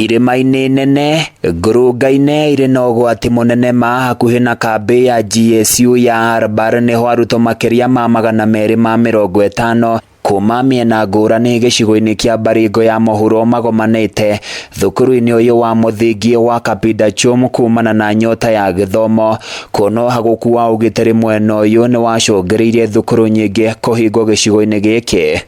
Irĩma-inĩ nene, ngurunga-inĩ irĩ na ũgwati mũnene ma hakuhĩ na kambĩ ya GSU ya Arbar nĩho arutwo makĩria ma 250 kuma mĩena ngũrani gĩcigo-inĩ kĩa Baringo ya mũhuro magomanĩte thukuru-inĩ ũyũ wa mũthingi wa Kapindachum kumana na nyota ya gĩthomo. Kuona ũhagũku wa ũgitĩri mwena ũyũ nĩ wacũngĩrĩirie thukuru nyingĩ kũhingwo gĩcigo-inĩ gĩkĩ.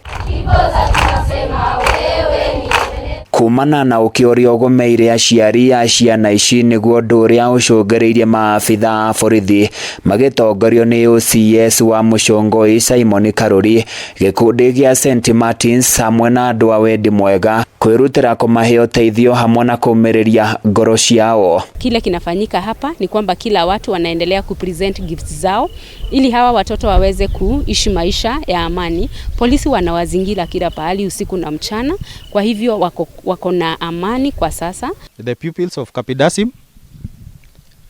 Kumana na ũkĩ ũrĩa ũgũmĩire aciari a ciana ici nĩguo ũndũ ũrĩa ũcũngĩrĩirie maabitha a borithi magĩtongorio nĩ OCS wa Mũcũngũi Simon Karuri, gĩkundi gĩa St Martins hamwe na andũ a wendi mwega kwĩrutĩra kũmahe ũteithio hamwe na kũmĩrĩria ngoro ciao. Kile kinafanyika hapa ni kwamba kila watu wanaendelea kupresent gifts zao ili hawa watoto waweze kuishi maisha ya amani. Polisi wanawazingira kila pahali usiku na mchana, kwa hivyo wako na amani kwa sasa. The pupils of Kapidasim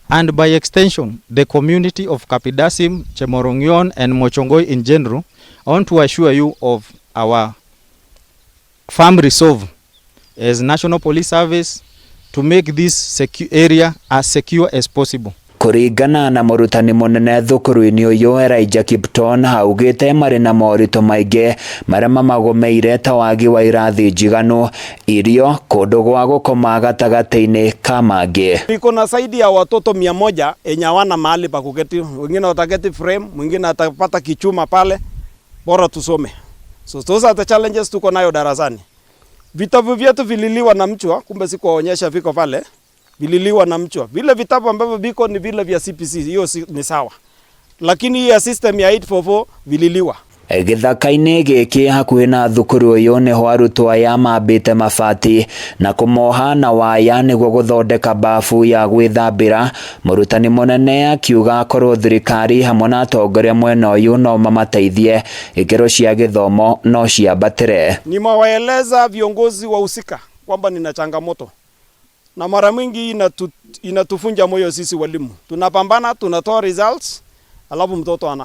and by extension the community of Kapidasim, Chemorongion and Mochongoi in general, I want to assure you of our firm resolve as National Police Service to make this area as secure as possible. Kũringana na mũrutani mũnene thukuru-inĩ ũyũ Elijah Kipton augĩte marĩ na moritũ maingĩ marĩa mamagũmĩire ta wagi wa irathi njiganu, irio, kũndũ gwa gũkoma gatagatĩ-inĩ ka mangĩ. Niko na zaidi ya watoto 100 enye hawana mahali pa kuketi, wengine wataketi frame, mwingine atapata kichuma pale, bora tusome. So those are the challenges tuko nayo darasani. Vitabu vyetu vililiwa na mchwa, kumbe sikuwaonyesha viko pale, vililiwa na mchwa. Vile vitabu ambavyo viko ni vile vya CPC, hiyo ni sawa, lakini hii ya system ya 844 vililiwa. Gĩthaka-inĩ gĩkĩ hakuhĩ na thukuru ũyũ nĩho arutwo aya mambĩte mabati na kũmoha na waya nĩguo gũthondeka bafu ya gwĩthambĩra. Mũrutani mũnene akiuga korwo thirikari hamwe na atongoria mwena ũyũ no mamateithie, ikĩro cia gĩthomo no ciambatĩre. Nimewaeleza viongozi wahusika kwamba nina changamoto na mara mingi inatufunja moyo sisi walimu. Tunapambana, tunatoa results, alafu mtoto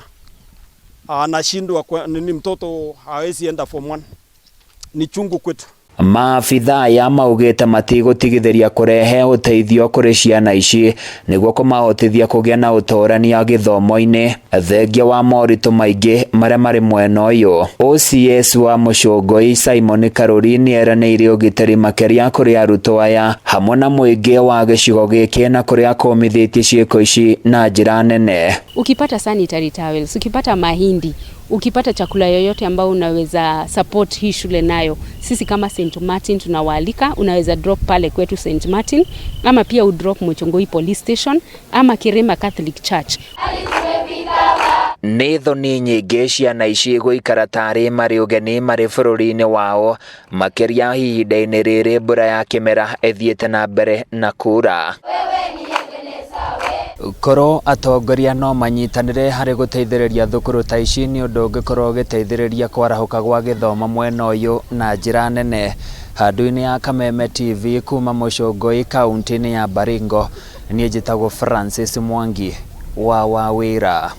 anashindwa nini, mtoto hawezi enda form 1. Ni chungu kwetu. Maabitha aya maugĩte matigũtigithĩria kũrehe ũteithio kũrĩ ciana ici nĩguo kũmahotithia kũgĩa na ũtorania gĩthomo-inĩ thengia wa moritũ maingĩ marĩa marĩ mwena ũyũ. OCS wa Mũcũngũi Simon Karuri nĩeranĩire ũgitĩri makĩria kũrĩ arutwo aya hamwe na mũingĩ wa gĩcigo gĩkĩ na kũrĩa akũmithĩtie ciĩko ici na njĩra nene. Ukipata sanitary towels, ukipata mahindi, ukipata chakula yoyote ambao unaweza support hii shule nayo, sisi kama St Martin tunawaalika, unaweza drop pale kwetu St Martin, ama pia udrop Mochongoi Police Station ama Kirima Catholic Church. Nĩ thoni nyingĩ ciana ici gũikara tarĩ marĩ ũgeni marĩ bũrũri-inĩ wao, makĩria ihinda-inĩ rĩrĩ mbura ya kĩmera ĩthiĩte na mbere na kura. Korwo atongoria no manyitanĩre harĩ gũteithĩrĩria thukuru ta ici nĩ ũndũ ũngĩkorwo ũgĩteithĩrĩria kwarahũka gwa gĩthomo mwena ũyũ na njĩra nene. Handũ-inĩ ya Kameme TV kuma Mũcũngũi kaunti-inĩ ya Baringo, niĩ njĩtagwo Francis Mwangi wa Wawĩra.